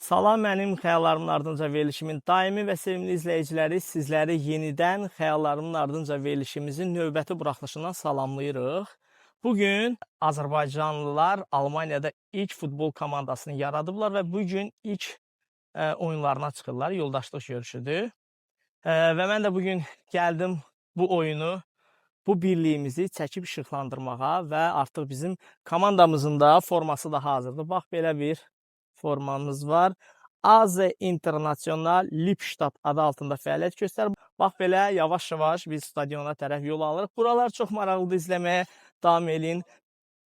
Salam mənim xəyallarımın ardınca verilişimin daimi və sevimli izləyiciləri, sizləri yenidən xəyallarımın ardınca verilişimizin növbəti buraxılışından salamlayırıq. Bu gün Azərbaycanlılar Almaniyada ilk futbol komandasını yaradıblar və bu gün ilk oyunlarına çıxırlar. Yoldaşlıq görüşüdür. Və mən də bu gün gəldim bu oyunu, bu birliyimizi çəkib işıqlandırmağa və artıq bizim komandamızın da forması da hazırdır. Bax belə bir formamız var. AZ International Lippstadt adı altında fəaliyyət göstərir. Bax belə yavaş-yavaş biz stadiona tərəf yol alırıq. Buralar çox maraqlıdır izləməyə. Davam eləyin.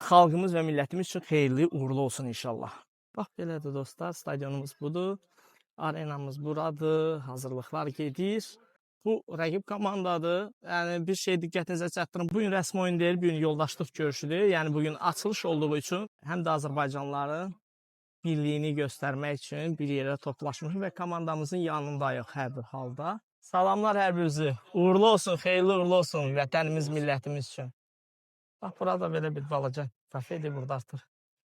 Xalqımız və millətimiz üçün xeyirli, uğurlu olsun inşallah. Bax belədir dostlar, stadionumuz budur. Arenamız buradır. Hazırlıqlar gedir. Bu rəqib komandadır. Yəni bir şey diqqətinizə çatdırım. Bu gün rəsmi oyun deyil, bu gün yoldaşlıq görüşüdür. Yəni bu gün açılış olduğu üçün həm də Azərbaycanlıların birliyini göstərmək üçün bir yerə toplaşmışıq və komandamızın yanındayıq hər bir halda. Salamlar hər birinizi. Uğurlu olsun, xeyirli uğurlu olsun vətənimiz, millətimiz üçün. Bax burada belə bir balaca kafedir burada artıq.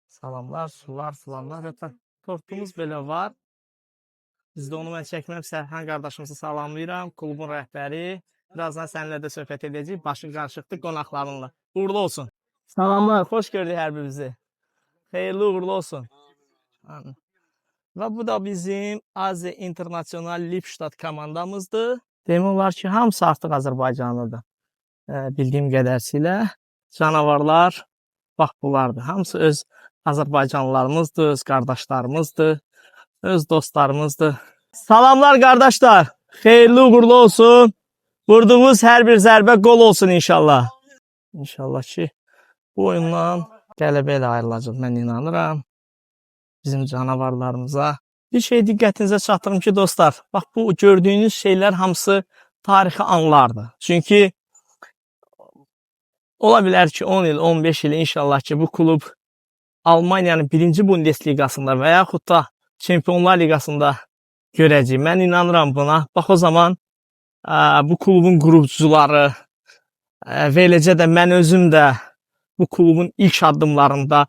Salamlar, sular, filanlar. Hətta tortumuz belə var. Biz də onu mən çəkməm. Sərhan qardaşımızı salamlayıram. Klubun rəhbəri. Birazdan səninlə də söhbət edəcəyik. Başı qarışıqdır qonaqlarınla. Uğurlu olsun. Salamlar, xoş gördük hər birinizi. Xeyirli uğurlu olsun. Amin. Və bu da bizim AZ International Lippstadt komandamızdır. Demək olar ki, hamısı artıq Azərbaycanlıdır. Bildiyim qədərsilə canavarlar bax bunlardır. Hamısı öz Azərbaycanlılarımızdır, öz qardaşlarımızdır, öz dostlarımızdır. Salamlar qardaşlar. Xeyirli uğurlu olsun. Vurduğumuz hər bir zərbə gol olsun inşallah. İnşallah ki, bu oyundan qələbə ilə ayrılacaq. Mən inanıram bizim canavarlarımıza. Bir şey diqqətinizə çatdırım ki, dostlar, bax bu gördüyünüz şeylər hamısı tarixi anlardır. Çünki ola bilər ki, 10 il, 15 il inşallah ki, bu klub Almaniyanın birinci Bundesliqasında və yaxud da Çempionlar Liqasında görəcəyik. Mən inanıram buna. Bax o zaman bu klubun qurucuları və eləcə də mən özüm də bu klubun ilk addımlarında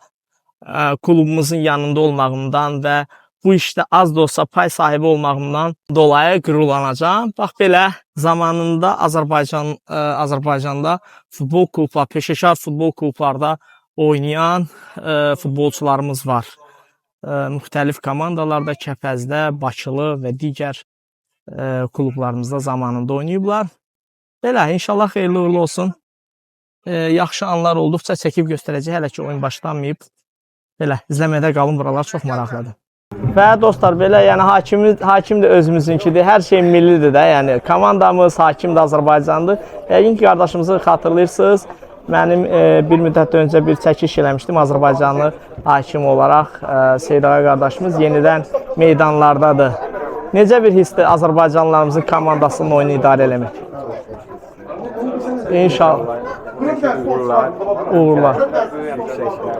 klubumuzun yanında olmağımdan və bu işdə az da olsa pay sahibi olmağımdan dolayı qürurlanacağam. Bax belə zamanında Azərbaycanda futbol klublar, peşəkar futbol klublarda oynayan futbolçularımız var. Müxtəlif komandalarda, Kəpəzdə, Bakılı və digər klublarımızda zamanında oynayıblar. Belə inşallah xeyirli uğurlu olsun. Yaxşı anlar olduqca çəkib göstərəcək. Hələ ki oyun başlanmayıb. Belə izləmədə qalın, buralar çox maraqlıdır. Və dostlar belə yəni hakimiz hakim də özümüzünkidir. Hər şey millidir də. Yəni komandamız, hakim də Azərbaycandır. Yəqin ki qardaşımızı xatırlayırsınız. Mənim bir müddət öncə bir çəkiş eləmişdim Azərbaycanlı hakim olaraq. Seyid ağa qardaşımız yenidən meydanlardadır. Necə bir hissdir Azərbaycanlılarımızın komandasının oyunu idarə eləmək? İnşallah. Uğurlar. Uğurlar. Yüksekler.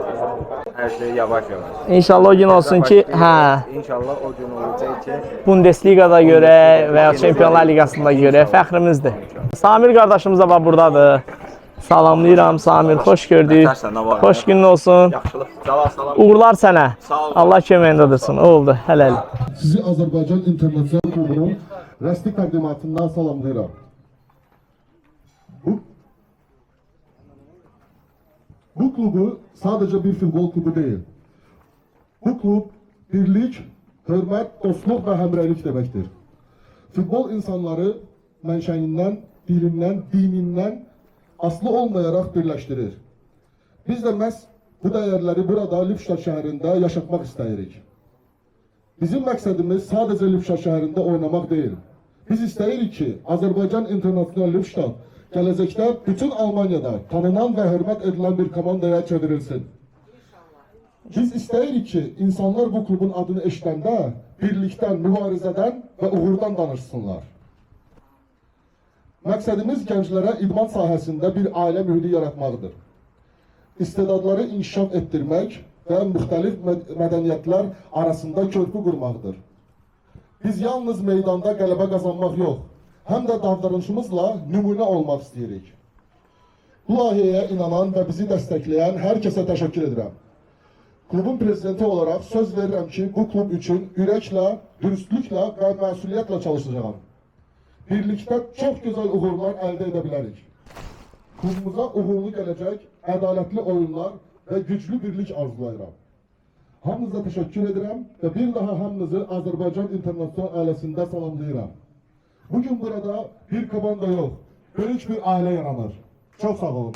Her şey yavaş yavaş. İnşallah o gün olsun ki, hə, İnşallah o gün olacak ki Bundesligada görə və ya Çempionlar Liqasında görə fəxrimizdir. Samir qardaşımız da bax burdadır. Salamlayıram Samir, xoş gördük. Xoş günün olsun. Yaxşılıq. Salam salam. Uğurlar sənə. Sağ ol. Allah köməyində dursun. Oldu, hələlik. Sizi Azərbaycan Internasional Klubunun rəsmi təqdimatından salamlayıram. Bu klubu sadece bir futbol klubu değil. Bu klub birlik, hörmət, dostluq və həmrəylik deməkdir. Futbol insanları mənşəyindən, dilindən, dinindən asılı olmayaraq birləşdirir. Biz də məhz bu dəyərləri burada Lippstadt şəhərində yaşatmaq istəyirik. Bizim məqsədimiz sadəcə Lippstadt şəhərində oynamaq deyil. Biz istəyirik ki, Azərbaycan International Lippstadt gələcəkdə bütün Almaniyada tanınan və hörmət edilən bir komandaya çevrilsin. Biz istəyirik ki, insanlar bu klubun adını eşidəndə birlikdən, mübarizədən və uğurdan danışsınlar. Məqsədimiz gənclərə idman sahəsində bir ailə mühiti yaratmaqdır. İstedadları inkişaf etdirmək və müxtəlif mədəniyyətlər arasında körpü qurmaqdır. Biz yalnız meydanda qələbə qazanmaq yox, həm də davranışımızla nümunə olmaq istəyirik. Bu layihəyə inanan və bizi dəstəkləyən hər kəsə təşəkkür edirəm. Klubun prezidenti olaraq söz verirəm ki, bu klub üçün ürəklə, dürüstlüklə və məsuliyyətlə çalışacağam. Birlikdə çox gözəl uğurlar əldə edə bilərik. Klubumuza uğurlu gələcək, ədalətli oyunlar və güclü birlik arzulayıram. Hamınıza təşəkkür edirəm və bir daha hamınızı Azərbaycan internasional ailəsində salamlayıram. Bugün burada bir komanda yox, böyük bir ailə yaranır. Çox sağ olun.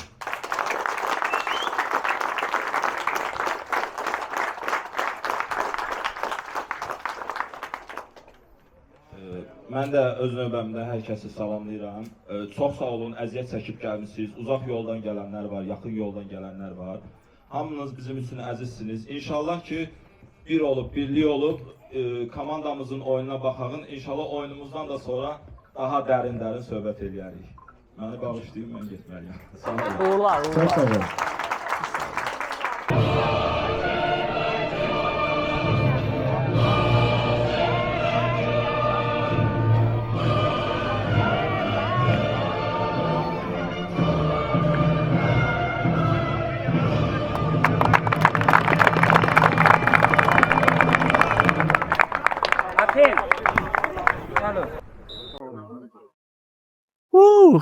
Mən də öz növbəmdə hər kəsi salamlayıram. Çox sağ olun, əziyyət çəkib gəlmisiniz. Uzaq yoldan gələnlər var, yaxın yoldan gələnlər var. Hamınız bizim üçün əzizsiniz. İnşallah ki, bir olub, birlik olub komandamızın oyununa baxağın. İnşallah oyunumuzdan da sonra daha dərin-dərin söhbət eləyərik. Məni bağışlayın, mən getməliyəm. Sağ olun. Uğurlar, Çox uğurlar. sağ olun.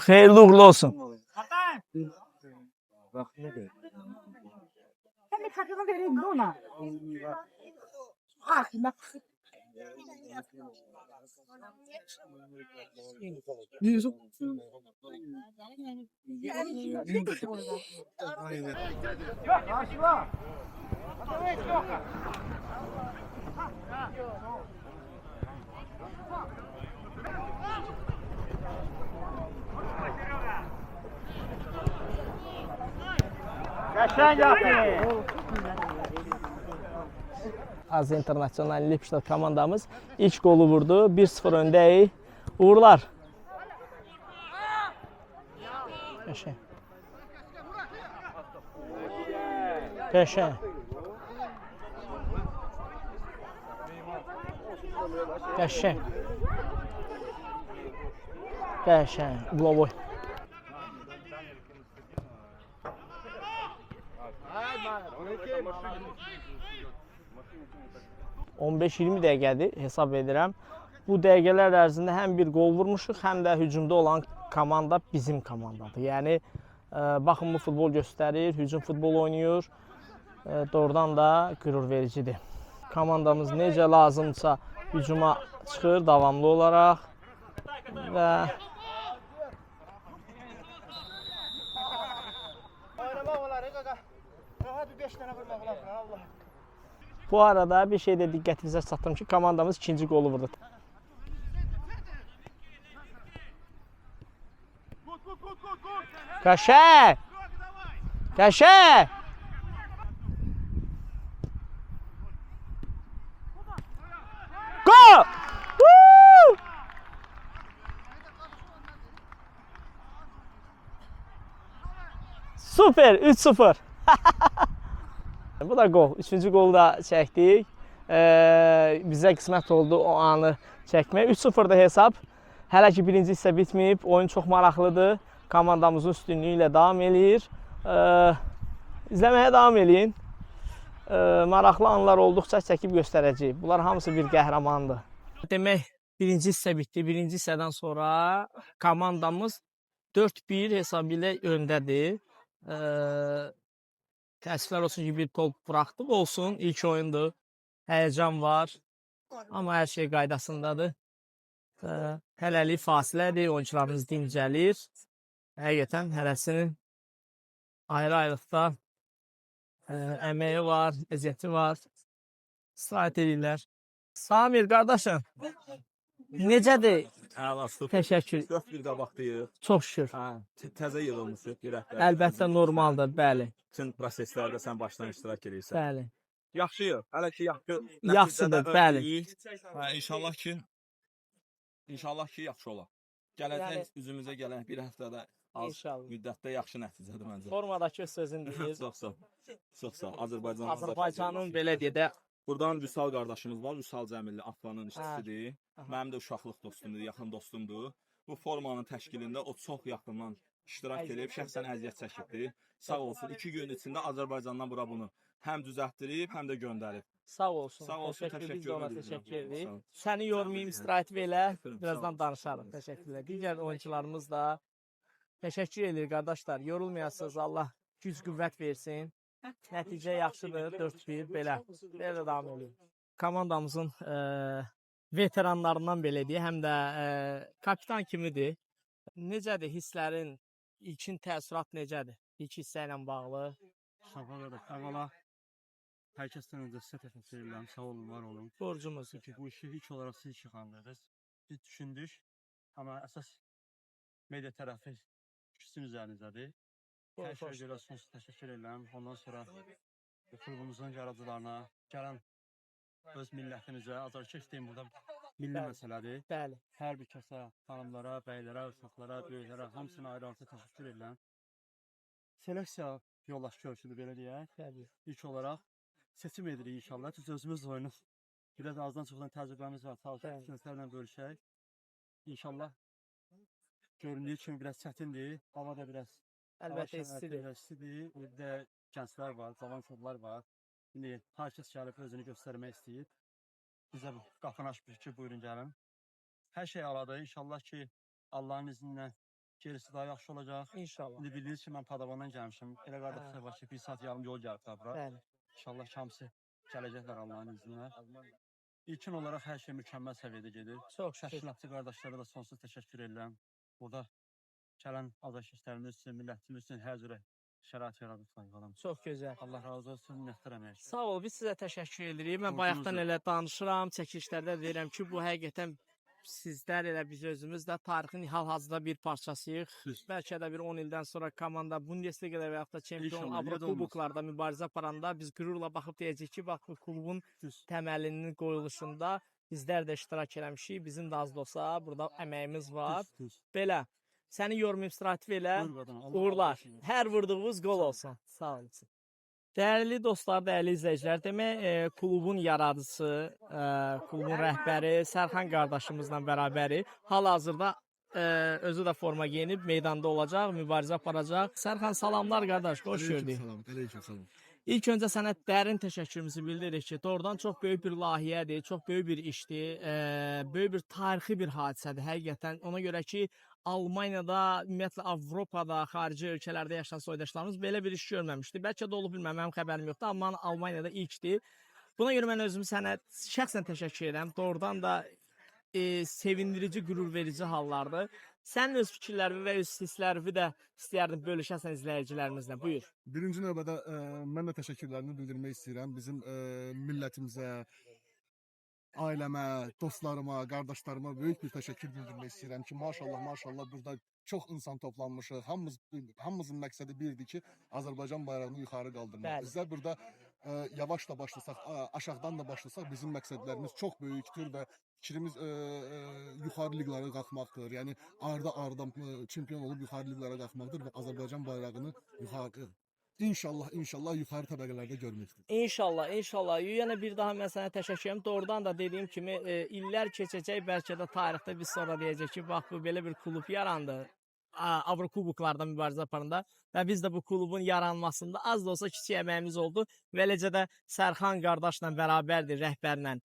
Xeyirli uğurlu olsun. Ben bir takımı vereyim mi ona? Ah, bak. Az Internasional Lipstadt komandamız ilk qolu vurdu. 1-0 öndəyik. Uğurlar. Qəşəng. Qəşəng. Qəşəng. Qəşəng. Uqlovoy. ...15-20 dəqiqədir hesab edirəm. Bu dəqiqələr ərzində həm bir qol vurmuşuq, həm də hücumda olan komanda bizim komandadır. Yəni baxın bu futbol göstərir, hücum futbol oynayır. Doğrudan da qürur vericidir. Komandamız necə lazımsa hücuma çıxır davamlı olaraq və bu arada bir şey də diqqətinizə çatdırım ki, komandamız ikinci qolu vurdu. Qəşəng! Qəşəng! Gol! Woo! Super 3-0. Bu da qol. Üçüncü qolu da çəkdik. Bizə qismət oldu o anı çəkmək. 3-0-da hesab. Hələ ki birinci hissə bitməyib. Oyun çox maraqlıdır. Komandamızın üstünlüyü ilə davam eləyir. İzləməyə davam eləyin. Maraqlı anlar olduqca çəkib göstərəcəyik. Bunlar hamısı bir qəhrəmandır. Demək, birinci hissə bitdi. Birinci hissədən sonra komandamız 4-1 hesabı ilə öndədir. Təəssüflər olsun ki, bir top buraxdıq. Olsun, ilk oyundur. Həyəcan var. Amma hər şey qaydasındadır. Hələlik fasilədir. Oyunçularımız dincəlir. Həqiqətən hərəsinin ayrı-ayrılıqda əməyi var, əziyyəti var. İstirahət edirlər. Samir qardaşım, necədir? Əla, super. Təşəkkür. 4-1 qabaqdayıq. Çox şükür. Hə, təzə yığılmışıq bir rəhbər. Əlbəttə normaldır, bəli. Bütün proseslərdə sən başdan iştirak edirsən. Bəli. Yaxşıyıq. Hələ ki yaxşı. Yaxşıdır, nəticədə bəli. öndəyik. Hə, inşallah ki yaxşı olar. Gələcək üzümüzə gələn bir həftədə az İnşallah. müddətdə yaxşı nəticədir məncə. Formadakı sözün deyir. Çox sağ ol. Çox sağ ol. Azərbaycan Azərbaycanın belə deyə də Buradan Vüsal qardaşımız var. Vüsal Cəmilli Aflanın işçisidir. Aha. Mənim də uşaqlıq dostumdur, yaxın dostumdur. Bu formanın təşkilində o çox yaxından iştirak Əziyyət edib, şəxsən əziyyət çəkibdir. Sağ olsun. 2 gün içində Azərbaycandan bura bunu Həm düzəltdirib, həm də göndərib. Sağ olsun. Sağ olsun, Təşəkkür, biz də təşəkkür ona edirəm. təşəkkür edirik. Sağ ol. Səni yormayım, istirahət elə. Sağ Birazdan ol. danışarıq. Təşəkkürlər. Digər oyunçularımız da təşəkkür edir qardaşlar. Yorulmayasınız. Allah güc qüvvət versin. Nəticə yaxşıdır. 4-1 belə. Belə də davam eləyir. Komandamızın veteranlarından belə deyək, həm də kapitan kimidir. Necədir hisslərin? İlkin təəssürat necədir? İlk hissə ilə bağlı. Mustafa qardaş, əvvəla hər kəsdən öncə sizə təşəkkür edirəm. Sağ olun, var olun. Borcumuz. Çünki bu işi ilk olaraq siz işıqlandırdınız. Biz düşündük, amma əsas media tərəfi sizin üzərinizədir. Hər şeyə görə sonsuz təşəkkür edirəm. Ondan sonra klubumuzun yaradıcılarına, gələn öz millətimizə, azarkeş deyim burada milli Bəli. məsələdir. Bəli. Hər bir kəsə, xanımlara, bəylərə, uşaqlara, böyüklərə hamısına ayrı-ayrı təşəkkür edirəm. Seleksiya yoldaş görüşüdür belə deyək. Bəli. İlk olaraq seçim edirik inşallah. Çünki özümüz də oyunu biraz azdan çoxdan təcrübəmiz var. Çalışıb Bəli. gənclərlə bölüşək. İnşallah göründüyü kimi biraz çətindir. Hava da biraz hava Əlbəttə şəraiti istidir. biraz istidir. Bir də gənclər var, cavan uşaqlar var. İndi hər kəs gəlib özünü göstərmək istəyir. Bizə bu qapını açmış ki, buyurun gəlin. Hər şey əladır. İnşallah ki, Allahın izni ilə gerisi daha yaxşı olacaq. İnşallah. İndi bildiyiniz kimi mən Padavandan gəlmişəm. Elə qardaşlar var ki, bir saat yarım yol gəliblər bura. Bəli. İnşallah ki, hamısı gələcəklər Allahın izni ilə. İlkin olaraq hər şey mükəmməl səviyyədə gedir. Çox şükür. Təşkilatçı qardaşlara da sonsuz təşəkkür edirəm. Burada gələn azarkeşlərimiz üçün, millətimiz üçün hər cürə şərait yaradıblar. Adam. Çox gözəl. Allah razı olsun, minnətdaram hər şey. Sağ ol, biz sizə təşəkkür edirik. Mən Borcumuzdur. bayaqdan elə danışıram, çəkilişlərdə deyirəm ki, bu həqiqətən sizlər elə biz özümüz də tarixin hal-hazırda bir parçasıyıq. Düz. Bəlkə də bir 10 ildən sonra komanda Bundesliqada və yaxud da çempion İnşallah, niyə də olmaz. Avrokuboklarda mübarizə aparanda biz qürurla baxıb deyəcəyik ki, bax bu klubun Düz. təməlinin qoyuluşunda bizlər də iştirak eləmişik. Bizim də az da olsa burada əməyimiz var. Düz, düz. Belə. Səni yormayım, istirahət elə. Buyur qadın, Allah Uğurlar. razı olsun. Hər vurduğumuz qol olsun. Sağ olun. Dəyərli dostlar, dəyərli izləyicilər, demək, klubun yaradıcısı, klubun rəhbəri Sərxan qardaşımızla bərabərik. Hal-hazırda özü də forma geyinib meydanda olacaq, mübarizə aparacaq. Sərxan, salamlar qardaş, xoş gördük. Salam, aleyküm salam. İlk öncə sənə dərin təşəkkürümüzü bildiririk ki, doğrudan çox böyük bir layihədir, çox böyük bir işdir, böyük bir tarixi bir hadisədir həqiqətən. Ona görə ki, Almaniyada, ümumiyyətlə Avropada, xarici ölkələrdə yaşayan soydaşlarımız belə bir iş görməmişdi. Bəlkə də olub bilməm, mənim xəbərim yoxdur, amma Almaniyada ilkdir. Buna görə mən özüm sənə şəxsən təşəkkür edirəm. Doğrudan da sevindirici, qürurverici hallardır. Sənin öz fikirlərini və öz hisslərini də istəyərdim bölüşəsən izləyicilərimizlə. Buyur. Birinci növbədə mən də təşəkkürlərimi bildirmək istəyirəm bizim millətimizə, ailəmə, dostlarıma, qardaşlarıma böyük bir təşəkkür bildirmək istəyirəm ki, maşallah, maşallah burada çox insan toplanmışıq. Hamımızın məqsədi birdir ki, Azərbaycan bayrağını yuxarı qaldırmaq. Bəli. Bizlər burada yavaş da başlasaq, aşağıdan da başlasaq bizim məqsədlərimiz çox böyükdür və fikrimiz yuxarı liqlara qalxmaqdır. Yəni arda-arda çempion olub yuxarı liqlara qalxmaqdır və Azərbaycan bayrağını yuxarı İnşallah, inşallah yuxarı təbəqələrdə görməkdir. İnşallah, inşallah. Yenə bir daha mən sənə təşəkkür edirəm. Doğrudan da dediyim kimi illər keçəcək, bəlkə də tarixdə biz sonra deyəcək ki, bax bu belə bir klub yarandı. Avrokuboklarda mübarizə aparanda və biz də bu klubun yaranmasında az da olsa kiçik əməyimiz oldu və eləcə də Sərxan qardaşla bərabərdir, rəhbərlə.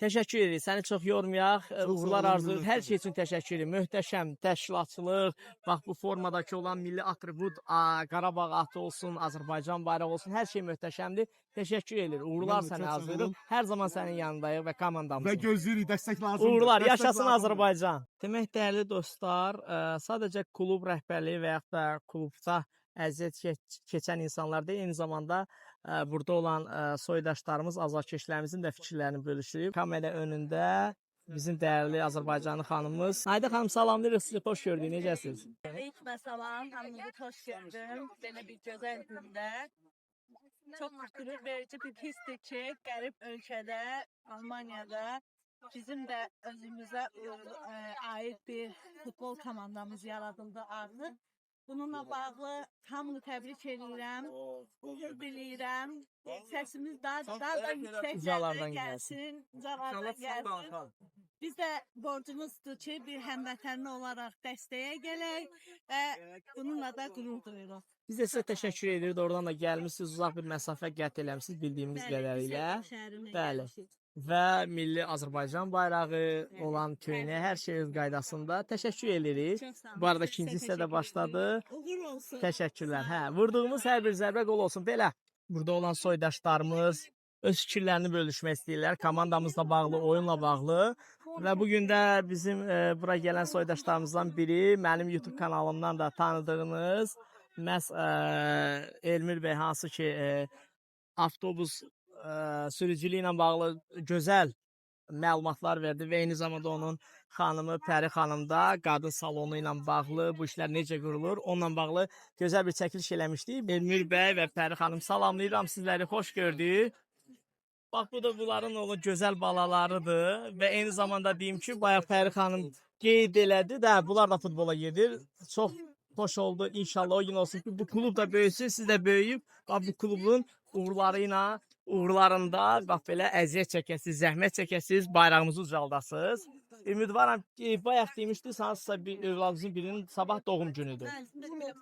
Təşəkkür edirik. Səni çox yormayaq. Çox sağ Uğurlar olun, arzulayırıq. Hər minnətdarım. şey üçün təşəkkür edirik. Möhtəşəm təşkilatçılıq, bax bu formadakı olan milli atribut, Qarabağ atı olsun, Azərbaycan bayrağı olsun, hər şey möhtəşəmdir. Təşəkkür edirik. Uğurlar Mən də sənə çox sağ arzulayırıq. olun. Hər zaman sənin yanındayıq və komandamızın. Və gözləyirik, dəstək lazımdır. Uğurlar, Dəstək yaşasın lazımdır. Azərbaycan. Demək, dəyərli dostlar, sadəcə klub rəhbərliyi və yaxud da klubda əziyyət keçən insanlar deyil, eyni zamanda burada olan soydaşlarımız, azarkeşlərimizin də fikirlərini bölüşürük. Kamera önündə bizim dəyərli Azərbaycanlı xanımımız. Ayda xanım, salamlayırıq sizi, xoş gördük. Necəsiniz? Aleyküm salam, hamınızı xoş gördüm. Belə bir gözəl gündə. Çox qürur verici bir hissdir ki, qərib ölkədə, Almaniyada bizim də özümüzə aid bir futbol komandamız yaradıldı artıq. Bununla bağlı hamını təbrik edirəm, uğur diləyirəm. Səsimiz daha da Ucalardan yüksəklərdə gəlsin. gəlsin, ucalardan gəlsin. Biz də borcumuzdur ki, bir həmvətənli olaraq dəstəyə gələk və bununla da qürur duyuruq. Biz də sizə təşəkkür edirik. Doğrudan da gəlmisiniz, uzaq bir məsafə qət eləmisiniz bildiyimiz Bəli, qədərilə. Düsseldorf şəhərindən Bəli. gəlmişik. Və milli Azərbaycan bayrağı olan köynək, hər şey öz qaydasında. Təşəkkür edirik. Çox sağ olun. Bu arada Sizə ikinci hissə də təşəkkür başladı. edirik. Uğur olsun. Təşəkkürlər. Sağ Hə, vurduğumuz hər bir zərbə qol olsun. Belə burada olan soydaşlarımız öz fikirlərini bölüşmək istəyirlər komandamızla bağlı, oyunla bağlı. Və bu gün də bizim bura gələn soydaşlarımızdan biri mənim YouTube kanalımdan da tanıdığınız məhz Elmir bəy, hansı ki avtobus sürücülüyü ilə bağlı gözəl məlumatlar verdi və eyni zamanda onun xanımı Pəri xanım da qadın salonu ilə bağlı bu işlər necə qurulur, onunla bağlı gözəl bir çəkiliş eləmişdik. Elmir bəy və Pəri xanım, salamlayıram sizləri, xoş gördük. Bax bu da bunların olan gözəl balalarıdır və eyni zamanda deyim ki, bayaq Pəri xanım qeyd elədi də, bunlar da futbola gedir. Çox xoş oldu. İnşallah o gün olsun ki, bu klub da böyüsün, siz də böyüyüb bax bu klubun uğurları ilə uğurlarında bax belə əziyyət çəkəsiniz, zəhmət çəkəsiniz, bayrağımızı ucaldasınız. Ümidvaram ki, bayaq demişdiniz, hansısa bir övladınızın birinin sabah doğum günüdür. Bəli.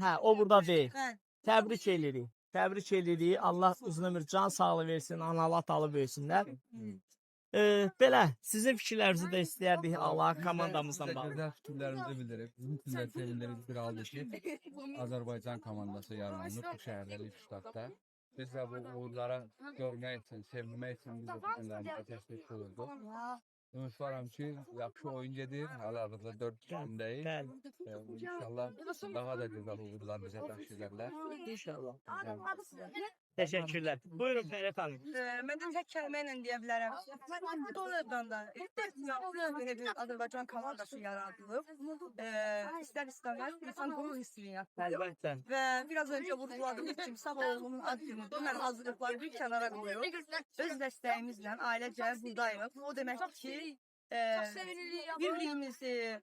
Hə, o burada deyil. Bəli. Təbrik edirik. Təbrik edirik. Allah uzun ömür, can sağlığı versin, analı atalı böyüsünlər. Belə sizin fikirlərinizi də istəyərdik Allah komandamızdan bağlı. Gözəl fikirlərimizi bildirib. Bizim üçün də sevindirici bir haldır ki, Azərbaycan komandası yaranıb bu şəhərdə, Lippstadtda. Biz də bu uğurlara görmək üçün, sevinmək üçün biz də bu günlərimizə təşrif buyurduq. Ümidvaram ki, yaxşı oyun gedir. Hal-hazırda 4 üstündəyik. Bəli, İnşallah daha da gözəl uğurlar bizə bəxş edərlər. İnşallah. Təşəkkürlər. Buyurun Fərid xanım. Mən də tək kəlmə ilə deyə bilərəm. Doğrudan da ilk dəfə belə bir Azərbaycan komandası yaradılıb. İstər istəməz insan qürur hissini yaratır. Əlbəttə. Və biraz öncə vurğuladığımız kimi sabah oğlumun ad günüdür. Mən hazırlıqları bir kənara qoyuruq. Öz dəstəyimizlə ailəcə buradayıq. Bu o deməkdir ki, birliyimizi,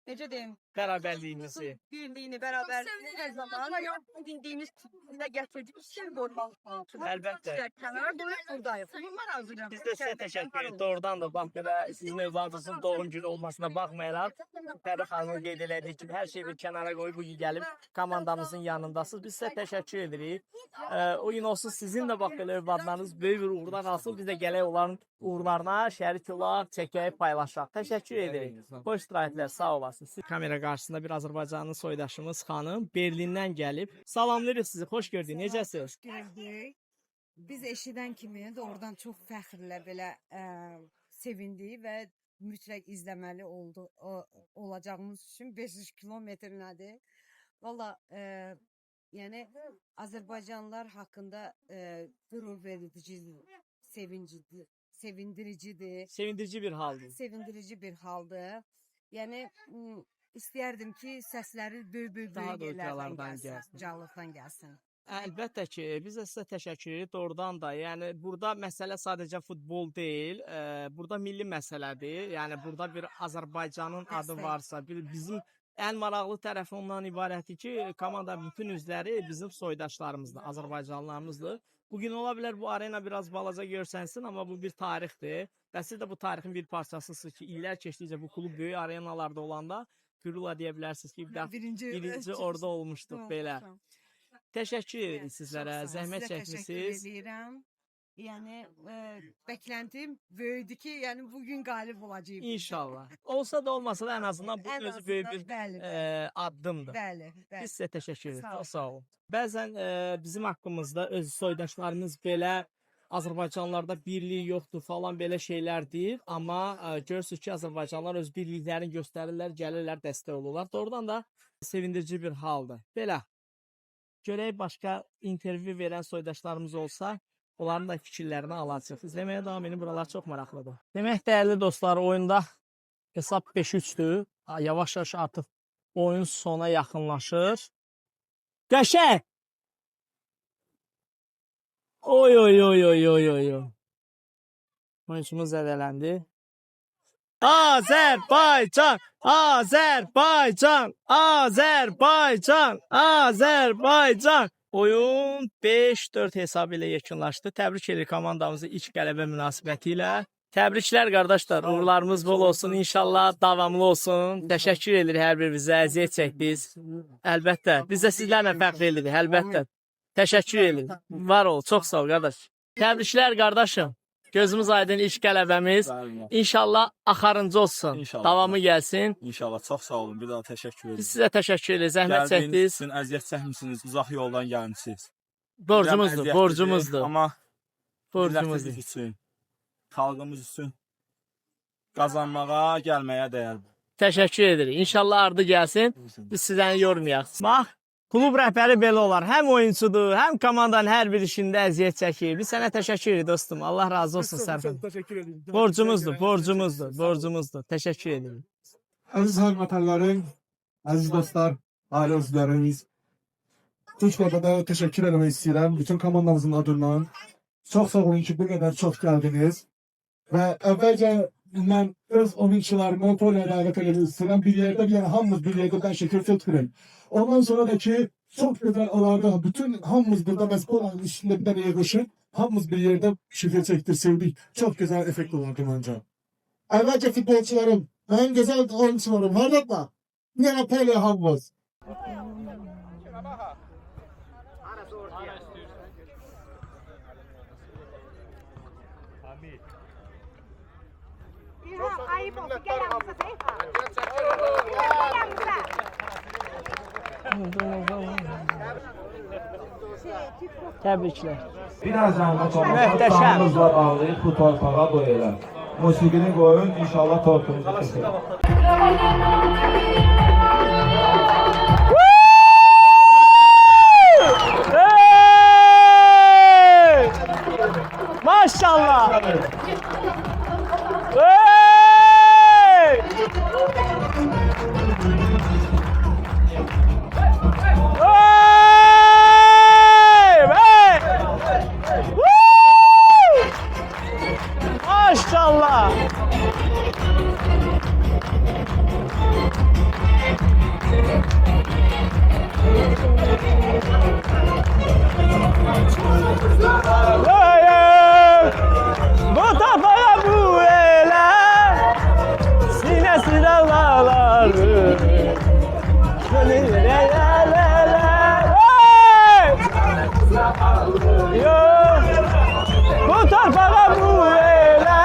necə deyim, Bərabərliyimizi. birliyini, bərabərliyini hər zaman dindiyimiz dinə gətirdik. İstər qorumaq. Əlbəttə. İstər kənara qoyub buradayıq. Bundan razıyam. Biz də sizə təşəkkür edirik. Doğrudan da bax belə sizin övladınızın doğum günü olmasına baxmayaraq Pəri xanımın qeyd elədiyi kimi hər şeyi bir kənara qoyub bu gün gəlib komandamızın yanındasınız. Biz sizə təşəkkür edirik. O gün olsun sizin də bax belə övladlarınız böyük bir uğurlar alsın. Biz də gələk onların uğurlarına şərik olaq, çəkək, paylaşaq. Təşəkkür edirik. Xoş istirahətlər, sağ olasınız. Siz kamera qarşısında bir Azərbaycanlı soydaşımız xanım Berlindən gəlib. Salamlayırıq sizi, xoş gördük. Necəsiniz? Xoş gördük. Biz eşidən kimi doğrudan çox fəxrlə belə sevindik və mütləq izləməli oldu olacağımız üçün 500 kilometr nədir? Valla yəni Azərbaycanlılar haqqında qürur vericidir, sevincidir, sevindiricidir. Sevindirici bir haldır. Sevindirici bir haldır. Yəni istəyərdim ki, səsləri böyük-böyük Daha böyük da yerlərdən ucalardan gəlsin, gəlsin. ucalıqdan gəlsin. Əlbəttə ki, biz də sizə təşəkkür edirik. Doğrudan da, yəni burada məsələ sadəcə futbol deyil, burada milli məsələdir. Yəni burada bir Azərbaycanın adı Dəstək. varsa, bir bizim ən maraqlı tərəfi ondan ibarətdir ki, komanda bütün üzvləri bizim soydaşlarımızdır, Azərbaycanlılarımızdır. Bugün ola bilər bu arena biraz balaca görsənsin, amma bu bir tarixdir. Və siz də bu tarixin bir parçasısınız ki, illər keçdikcə bu klub böyük arenalarda olanda qürurla deyə bilərsiniz ki, bir dəfə birinci orada olmuşduq belə. Təşəkkür edirik sizlərə, Çox sağ olun. zəhmət Sizə təşəkkür çəkmisiniz. eləyirəm. Yəni bəkləntim böyüdü ki, yəni bu gün qalib olacağıq. İnşallah. Olsa da olmasa da ən azından bu Ən özü böyük azından, bir bəli, addımdır. bəli, bəli. Biz sizə təşəkkür edirik. Sağ Çox sağ olun. Bəzən bizim haqqımızda öz soydaşlarımız belə Azərbaycanlılarda birlik yoxdur falan belə şeylər deyir, amma görürsüz ki, Azərbaycanlılar öz birliklərini göstərirlər, gəlirlər, dəstək olurlar. Doğrudan da sevindirici bir haldır. Belə. Görək başqa intervyu verən soydaşlarımız olsa, onların da fikirlərini alacağıq. İzləməyə davam edin, buralar çox maraqlıdır. Demək, dəyərli dostlar, oyunda hesab 5-3-dür. Yavaş-yavaş artıq oyun sona yaxınlaşır. Qəşəng! Oy oy oy oy oy oy oy. Oyunçumuz zədələndi. Azərbaycan! Azərbaycan! Azərbaycan! Azərbaycan! Oyun 5-4 hesabı ilə yekunlaşdı. Təbrik edirik komandamızı ilk qələbə münasibəti ilə. Təbriklər qardaşlar. Uğurlarımız bol olsun. İnşallah davamlı olsun. Təşəkkür edirik hər birinizə. Əziyyət çəkdiniz. Əlbəttə. Biz də sizlərlə fəxr edirik. Əlbəttə. Təşəkkür edirik. Var ol. Çox sağ ol qardaş. Təbriklər qardaşım. Gözümüz aydın ilk qələbəmiz. İnşallah axarıncı olsun. İnşallah. Davamı gəlsin. İnşallah çox sağ olun. Bir daha təşəkkür Biz edirəm. sizə təşəkkür edirik. Zəhmət Gəldiyiniz çəkdiniz. üçün əziyyət çəkmisiniz, uzaq yoldan gəlmisiniz. Borcumuzdur, Bilirəm, əziyyətlidir, borcumuzdur. Amma Borcumuzdur. millətimiz üçün, xalqımız üçün qazanmağa, gəlməyə dəyər. Təşəkkür edirik. İnşallah ardı gəlsin. Biz sizəni yormayaq. Bax, klub rəhbəri belə olar. Həm oyunçudur, həm komandanın hər bir işində əziyyət çəkir. Biz sənə təşəkkür edirik dostum. Allah razı olsun səndən. Təşəkkür edirəm. Borcumuzdur, borcumuzdur, borcumuzdur. Təşəkkür edirik. Əziz həmvətənlərim, əziz dostlar, ailə üzvlərimiz. İlk növbədə təşəkkür eləmək istəyirəm bütün komandamızın adından. Çox sağ olun ki, bu qədər çox gəldiniz. Və əvvəlcə mən öz oyunçularımı polya dəvət eləmək istəyirəm. Bir yerdə, yəni hamımız bir yerdə mən şəkil çəkdirim. Ondan sonra da ki, çox gözəl olardı. Bütün hamımız burada məhz polanın üstündə bir dənə yığışıb, hamımız bir yerdə şəkil çəkdirseydik, çox gözəl effekt olardı məncə. Əvvəlcə futbolçularım, mənim gözəl oyunçularım, hardadır? Yenə polya hamımız. Ayıp olsun. Gel yanımıza Seyfa. Gel yanımıza. Təbriklər. Biraz zəhmət olmasa Möhtəşəm. canınızla bağlayıb bu torpağa bu elə. Musiqini qoyun, inşallah torpumuzu kəsək. Hey! Maşallah. Hey! Hey! Hey! Woo! Maşallah. Hey! Bu tafaya bu ele Sinesi dağları Hey! Yo! Bu torpağa bu ele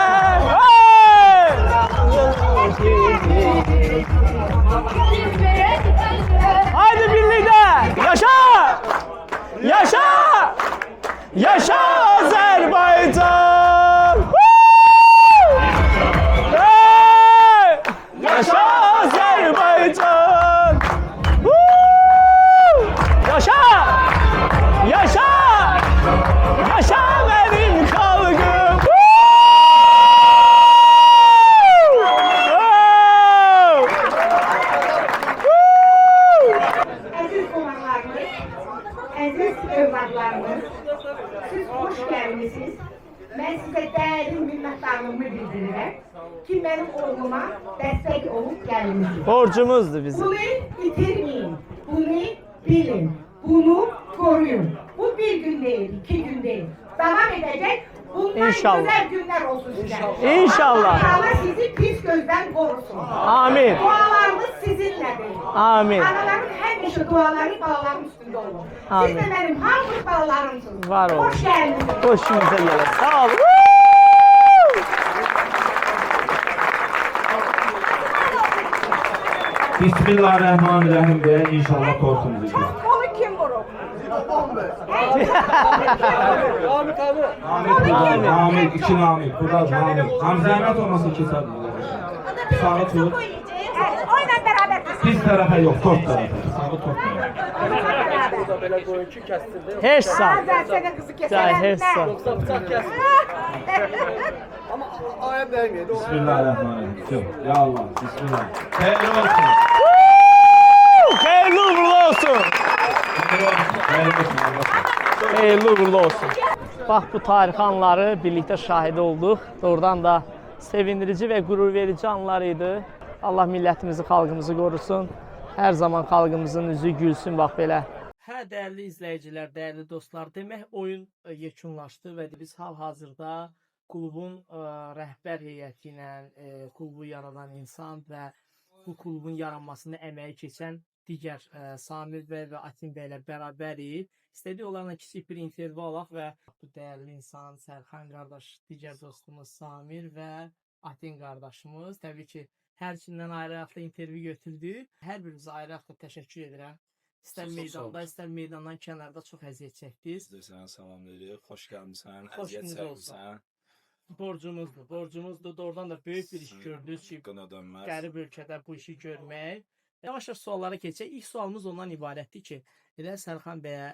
Hey! Haydi birlikte! Yaşa! Yaşa! Yaşa Azerbaycan! Woo! Hey! Yaşa Azerbaycan! Woo! Yaşa! Yaşa! Yaşa benim xalqım! Woo! Woo! Woo! Əziz qonaqlarımız, əziz övladlarımız, siz xoş gəlmisiniz. Mən sizə dərin minnətdarlığımı bildirirəm ki, mənim oğluma dəstək olub gəlmisiniz. Borcumuzdur bizim. Bunu itirməyin, bunu bilin, bunu koruyun. Bu bir gün değil, iki gün değil. Devam edecek. Bundan İnşallah. güzel günler olsun size. İnşallah. Allah sizi pis gözden korusun. Amin. Dualarımız sizinledir. Amin. Anaların həmişə duaları balaların üstündə olur. Amin. Siz də mənim hamınız balalarımsınız. Var olun. Xoş gəldiniz. Xoşumuza gəlir. Sağ olun. Woo! Bismillahirrahmanirrahim deyə inşallah torpumuzu kəsək. Qolu kim vurub? Namik, Namik, iki Namik, burada Namik. Ham zəhmət olmasa keçər. Sağı tut. Oyla beraber. Biz tərəfə yox, tort tərəfə. Sağı tort tərəfə. Heç sağ. Azər sənin qızı Cay, kəsərəm. heç sağ. Bismillahirrahmanirrahim. Tüh, Ya Allah, bismillah. Xeyirli olsun. Woo! Xeyirli uğurlu olsun. Xeyirli olsun. Xeyirli olsun. Allah olsun. Xeyirli uğurlu olsun. Bax bu tarixi anları birlikdə şahid olduq. Doğrudan da sevindirici və qürur verici anlar idi. Allah millətimizi, xalqımızı qorusun. Hər zaman xalqımızın üzü gülsün bax belə. Hə, dəyərli izləyicilər, dəyərli dostlar, demək oyun yekunlaşdı və biz hal-hazırda Klubun rəhbər heyəti ilə klubu yaradan insan və bu klubun yaranmasında əməyi keçən digər Samir bəy və Atin bəylə bərabərik. İstədik onlarla kiçik bir intervyu alaq və bu dəyərli insan Sərxan qardaş, digər dostumuz Samir və Atin qardaşımız. Təbii ki, hər ikisindən ayrı-ayrılıqda intervyu götürdük. Hər birinizə ayrı-ayrılıqda təşəkkür edirəm. İstər Çox sağ meydanda, olun. İstər meydandan kənarda çox əziyyət çəkdiniz. Biz də sənə salam veririk. Xoş gəlmisən, Xoş əziyyət gününüz olsun. çəkmisən. Borcumuzdur, borcumuzdur. Doğrudan da böyük bir iş gördünüz ki, Qına dönməz. qərib ölkədə bu işi görmək. Yavaş-yavaş suallara keçək. İlk sualımız ondan ibarətdir ki, elə Sərxan bəyə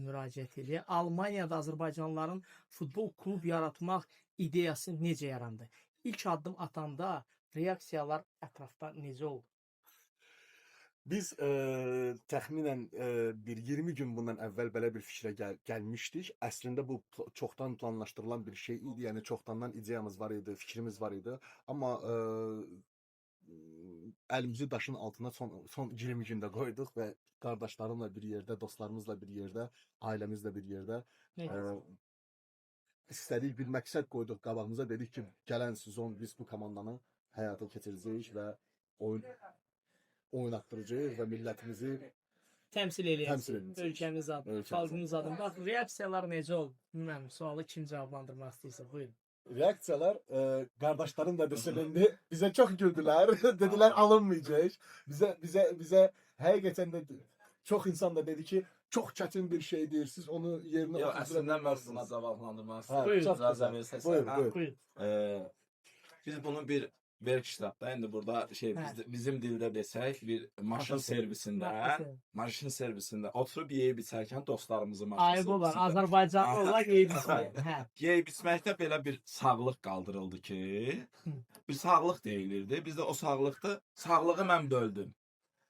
müraciət eləyək. Almaniyada Azərbaycanlıların futbol klub yaratmaq ideyası necə yarandı? İlk addım atanda reaksiyalar ətrafda necə oldu? Biz təxminən bir 20 gün bundan əvvəl belə bir fikrə gəlmişdik. Əslində bu çoxdan planlaşdırılan bir şey idi. Yəni çoxdandan ideyamız var idi, fikrimiz var idi. Amma əlimizi daşın altına son 20 gündə qoyduq və qardaşlarımla bir yerdə, dostlarımızla bir yerdə, ailəmizlə bir yerdə Nə gözəl. istədik, bir məqsəd qoyduq qabağımıza. Dedik ki, gələn sezon biz bu komandanı həyata keçirəcəyik və oyun oynatdıracağıq və millətimizi Təmsil eləyəcəyik. Təmsil eləyəcəyik. Ölkəmiz adına, Ölkəmiz xalqımız adına. Bax, reaksiyalar necə oldu? Bilmirəm, sualı kim cavablandırmaq istəyirsə, buyurun. Reaksiyalar qardaşlarım da desin indi bizə çox güldülər. Dedilər alınmayacaq. Bizə həqiqətən də çox insan da dedi ki, çox çətin bir şeydir. Siz onu yerinə Yox, oturtdura əslində mən bilməzsiniz. buna cavablandırmaq Hə, istəyirəm. Buyur. çox İcazə gözəl. versəz. Buyur, Hə. buyur. Buyur. Biz bunu bir Werkstattda, indi burada şey Hə. bizim dildə desək, bir maşın servisində, maşın servisində oturub yeyib içərkən dostlarımızı maşın Ayıb olar, servisində Azərbaycanlı olaraq yeyib içmək. Hə. Yeyib içməkdə belə bir sağlıq qaldırıldı ki, bir sağlıq deyilirdi. Biz də o sağlıqda sağlığı mən böldüm.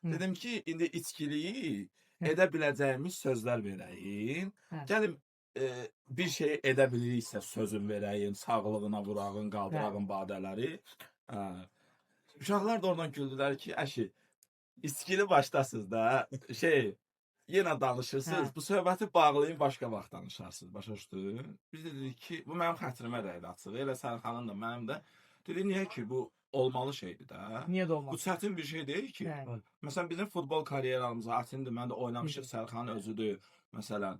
Dedim ki, indi içkiliyi edə biləcəyimiz sözlər verəyim. Gəlin bir şey edə biliriksə sözün verəyim, sağlığına vurağın, qaldırağın badələri. Hə. Uşaqlar da oradan güldülər ki, əşi, içkili başdasınız da, şey, yenə danışırsınız. Bu söhbəti bağlayın, başqa vaxt danışarsınız. Başa düşdün? Biz də dedik ki, bu mənim xətrimə dəydi açığı. Elə Sərxanın da, mənim də. Dedi, niyə ki, bu olmalı şeydir də. Niyə də Bu olmaz? çətin bir şey deyil ki. Məsələn, bizim futbol karyeramıza Atindir, mən də oynamışıq, Sərxanın özüdür. Məsələn,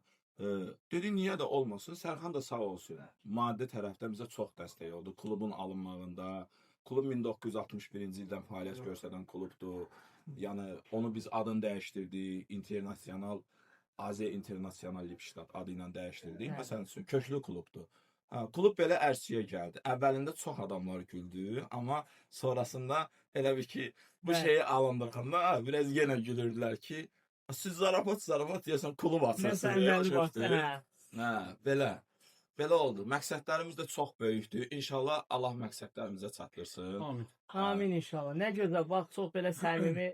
dedi niyə də olmasın? Sərxan da sağ olsun. Maddi tərəfdən bizə çox dəstək oldu klubun alınmağında. Klub 1961-ci ildən fəaliyyət göstərən klubdur. Yəni onu biz adını dəyişdirdik. Internasional Aziya Internasional Lipstadt adı ilə dəyişdirdik. Məsələn üçün köklü klubdur. Hə, klub belə ərsəyə gəldi. Əvvəlində çox adamlar güldü, amma sonrasında elə bir ki, bu şeyi alındığında biraz yenə gülürdülər ki, siz zarafat zarafat deyəsən klub açırsınız. Məsələn, başa bax, düşdün? hə. Hə, belə. Belə oldu. Məqsədlərimiz də çox böyükdür. İnşallah Allah məqsədlərimizə çatdırsın. Amin. Amin inşallah. Nə gözəl. Bax, çox belə səmimi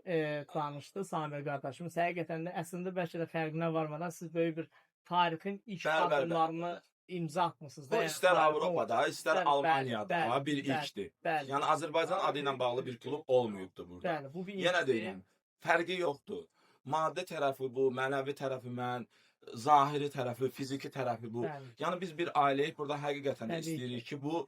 danışdı Samir qardaşımız. Həqiqətən də əslində bəlkə də fərqinə varmadan siz böyük bir tarixin ilk addımlarını imza atmısınız da. Bu Yəni istər tarixin Avropada, istər Almaniyada bir ilkdir. Yəni Azərbaycan adı ilə bağlı bir klub olmayıbdı burada. Bəli, bu bir Yenə ilkdir. deyirəm, fərqi yoxdur. Maddi tərəfi bu, mənəvi tərəfi mən, zahiri tərəfi, fiziki tərəfi bu. Yəni biz bir ailəyik, burada həqiqətən də istəyirik ki, bu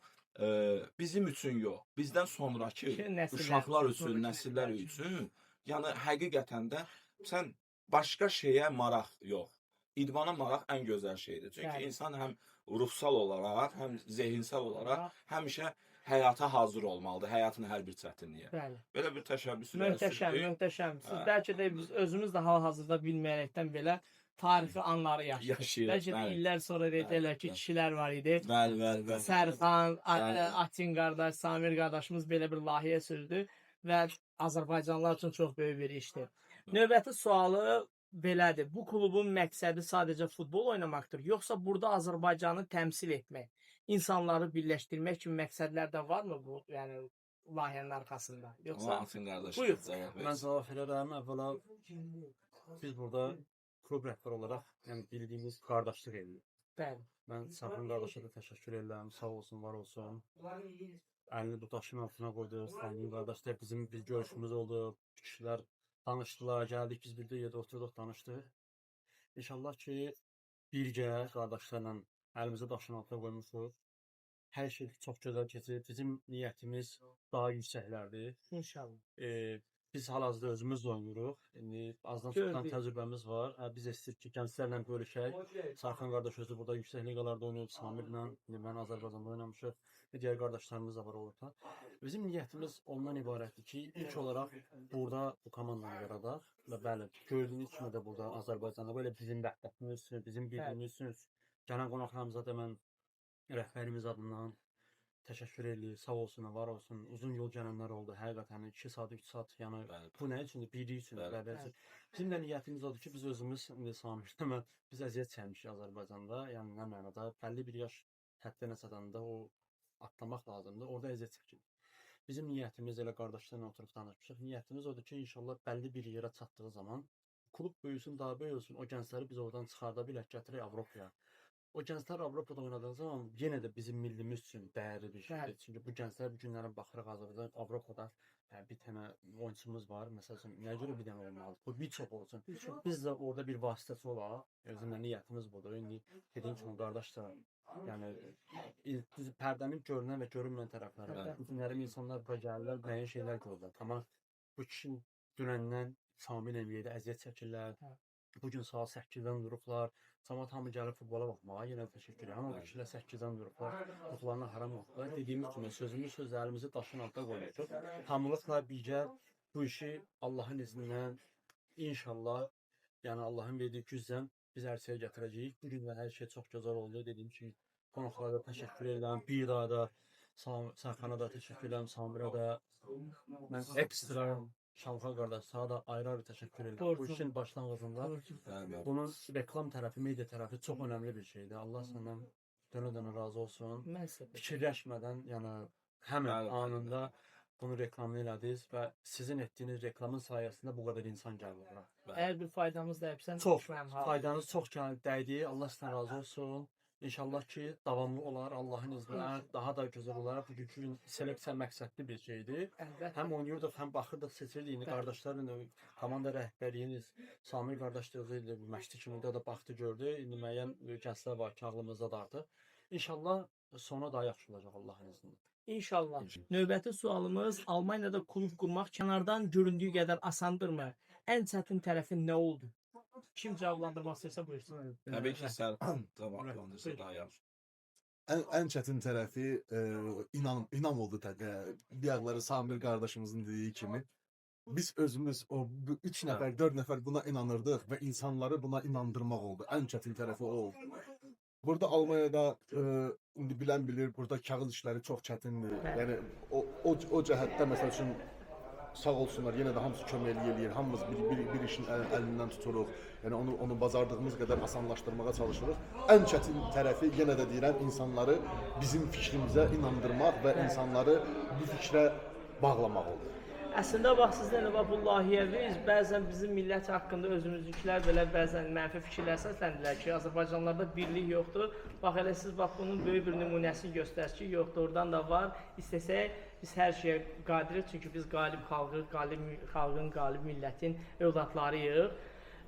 bizim üçün yox, bizdən sonrakı Ki, nəsillər uşaqlar üçün, üçün, sonrakı nəsillər nəsillər üçün, yəni həqiqətən də sən başqa şeyə maraq yox. İdmana maraq ən gözəl şeydir. Çünki insan həm ruhsal olaraq, həm zehinsel olaraq həmişə həyata hazır olmalıdır, həyatın hər bir çətinliyə. Belə bir təşəbbüs irəli Möhtəşəm, sürdük. möhtəşəm. Siz bəlkə də biz özümüz də hal-hazırda bilməyərəkdən belə tarixi anları yaşayırıq. Yaşayırıq, Bəlkə də illər sonra deyəcəklər ki, kişilər var idi. Bəli, bəli, bəli. Sərxan, Atin qardaş, Samir qardaşımız belə bir layihə sürdü və Azərbaycanlılar üçün çox böyük bir işdir. Növbəti sualı belədir. Bu klubun məqsədi sadəcə futbol oynamaqdır, yoxsa burada Azərbaycanı təmsil etmək, insanları birləşdirmək kimi məqsədlər də varmı bu, yəni layihənin arxasında? Yoxsa Atin qardaş, Buyur. cavab Mən versin. cavab verərəm. Əvvəla biz burada klub rəhbəri olaraq, yəni bildiyimiz qardaşlıq edirik. Mən Sərxan qardaşa da təşəkkür edirəm. Sağ olsun, var olsun. Əlini bu daşın altına qoydu. Sərxan qardaş da bizim bir görüşümüz oldu. Kişilər danışdılar, gəldik biz bir də yerdə oturduq, danışdıq. İnşallah ki, birgə qardaşlarla əlimizi daşın altına qoymuşuq. Hər şey çox gözəl keçir. Bizim niyyətimiz daha yüksəklərdir. İnşallah. Biz hal-hazırda özümüz də oynayırıq. İndi azdan çoxdan Gördük. təcrübəmiz var. Hə, biz istəyirik ki, gənclərlə bölüşək. Sarxan qardaş özü burada yüksək liqalarda oynayıb, Samirlə, indi mən Azərbaycanda oynamışıq və digər qardaşlarımız da var orada. Bizim niyyətimiz ondan ibarətdir ki, ilk olaraq burada bu komandanı yaradaq və bəli, gördüyünüz kimi də burada Azərbaycanda belə bizim vəhdətimiz üçün, bizim birliyimiz üçün gələn qonaqlarımıza da mən rəhbərimiz adından təşəkkür edirik. Sağ olsun, var olsun. Uzun yol gələnlər oldu. Həqiqətən 2 saat, 3 saat, yəni bu nə üçündür? Birlik üçündür, bərabər üçün. Bizim də niyyətimiz odur ki, biz özümüz indi Samirlə mən biz əziyyət çəkmişik Azərbaycanda. Yəni nə mənada bəlli bir yaş həddinə çatanda o atlamaq lazımdır. Orada əziyyət çəkirik. Bizim niyyətimiz elə qardaşlarla oturub danışmışıq. Niyyətimiz odur ki, inşallah bəlli bir yerə çatdığı zaman klub böyüsün, daha böyük olsun. O gəncləri biz oradan çıxarda bilək, gətirək Avropaya. O gənclər Avropada oynadığı zaman yenə də bizim millimiz üçün dəyərli bir şeydir. Çünki bu gənclər bu günlərə baxırıq Azərbaycan Avropada bir dənə oyunçumuz var. Məsəl üçün nəyə görə bir dənə olmalıdır? Bu bir çox olsun. Biz də orada bir vasitəçi olaq. Bizim də niyyətimiz budur. İndi dediyim kimi qardaş da yəni düz pərdənin görünən və görünməyən tərəfləri var. Bu günlərim insanlar bura gəlirlər, müəyyən şeylər görürlər. Amma bu kişi dünəndən Samil yerdə əziyyət çəkirlər. Bu gün saat 8-dən durublar. Camaat hamı gəlib futbola baxmağa. Yenə də təşəkkür edirəm. Amma bu kişilər 8-dən durublar. Ruhlarına haram oldular. Dediyimiz kimi sözümüz, sözlərimizi daşın altına qoymuşuq. Hamılıqla birgə bu işi Allahın izni ilə inşallah, yəni Allahın verdiyi güclə biz ərsəyə gətirəcəyik. Bu gün də hər şey çox gözəl oldu. Dediyim kimi qonaqlara da təşəkkür edirəm. Bir daha da Sarxana da təşəkkür edirəm, Samirə də. Mən ekstra Şamxan qardaş, sana da ayrı-ayrı təşəkkür edirəm. Bu Borcum. işin başlanğıcında Borcum. bunun reklam tərəfi, media tərəfi çox önəmli bir şeydir. Allah səndən dönə-dönə razı olsun. Mən sizə Fikirləşmədən, yəni həmən anında bunu reklamını elədiniz və sizin etdiyiniz reklamın sayəsində bu qədər insan gəldi bura. Əgər bir faydamız dəyibsə, Çox, düşməm ha. faydanız çox dəydi. Allah sizdən razı olsun. İnşallah ki, davamlı olar Allahın izni ilə, daha da gözəl olar. Bugünkü gün seleksiya məqsədli bir şeydir. Əlbəttə. Həm oynayırdıq, həm baxırdıq, seçirdik. İndi qardaşlarla komanda rəhbərliyiniz Samir qardaş da özü ilə məşqçi kimi də baxdı, gördü. İndi müəyyən gənclər var ki, ağlımızda da artıq. İnşallah sona daha yaxşı olacaq Allahın izni ilə. İnşallah. Növbəti sualımız Almaniyada klub qurmaq kənardan göründüyü qədər asandırmı? Ən çətin tərəfi nə oldu? Kim cavablandırmaq istəyirsə buyursun. Təbii ki, Sərxan cavablandırsa daha yaxşı. Ən çətin tərəfi inam oldu təqə. Bayaqları Samir qardaşımızın dediyi kimi biz özümüz o 3 nəfər, 4 nəfər buna inanırdıq və insanları buna inandırmaq oldu. Ən çətin tərəfi o oldu. Burada Almaniyada indi bilən bilir, burada kağız işləri çox çətindir. Yəni o cəhətdə məsəl üçün sağ olsunlar, yenə də hamısı kömək eləyir. Hamımız bir işin əlindən tuturuq. Yəni onu bacardığımız qədər asanlaşdırmağa çalışırıq. Ən çətin tərəfi yenə də deyirəm, insanları bizim fikrimizə inandırmaq və insanları bu fikrə bağlamaq oldu. Əslində bax sizdən də bax bu layihəviz bəzən bizim millət haqqında özümüzünkülər belə bəzən mənfi fikirlər səsləndirlər ki, Azərbaycanlılarda birlik yoxdur. Bax elə siz bax bunun böyük bir nümunəsini göstərir ki, yox doğrudan da var. İstəsək biz hər şeyə qadiriq, çünki biz qalib xalqıq, qalib xalqın, qalib millətin övladlarıyıq.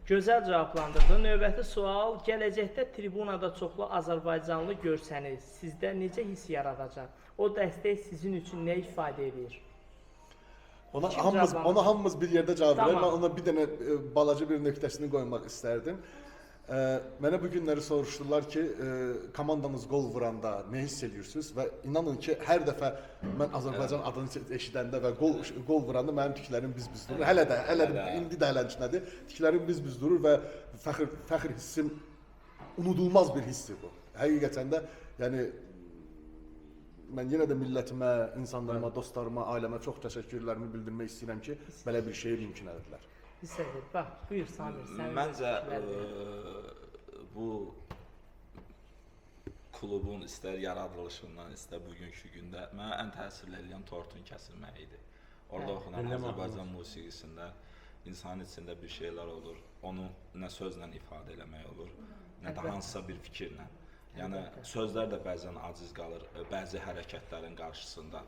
Gözəl cavablandırdın. Növbəti sual: gələcəkdə tribunada çoxlu Azərbaycanlı görsəniz, sizdə necə hiss yaradacaq? O dəstək sizin üçün nə ifadə edir? Ona Kim hamımız cavablandırır? ona hamımız bir yerdə cavab verər. Tamam. Mən ona bir dənə balaca bir nöqtəsini qoymaq istərdim. Mənə bu günləri soruşdular ki, komandanız qol vuranda nə hiss edirsiniz və inanın ki, hər dəfə mən Azərbaycan adını eşidəndə və qol vuranda mənim tüklərim biz-biz durur. Hələ də indi də hələ tüklərim biz-biz durur və fəxr hissim unudulmaz bir hissdir bu. Həqiqətən də, yəni mən yenə də millətimə, insanlarıma, dostlarıma, ailəmə çox təşəkkürlərimi bildirmək istəyirəm ki, belə bir şeyi mümkün elədilər. Hiss edir. Bax, buyur Samir, sən. Məncə bu klubun istər yaradılışından, istər bugünkü gündə mənə ən təsirli eləyən tortun kəsilməyi idi. Orada oxunan Azərbaycan musiqisində insanın içində bir şeylər olur. Onu nə sözlə ifadə eləmək olur, nə də hansısa bir fikirlə. Yəni sözlər də bəzən aciz qalır bəzi hərəkətlərin qarşısında.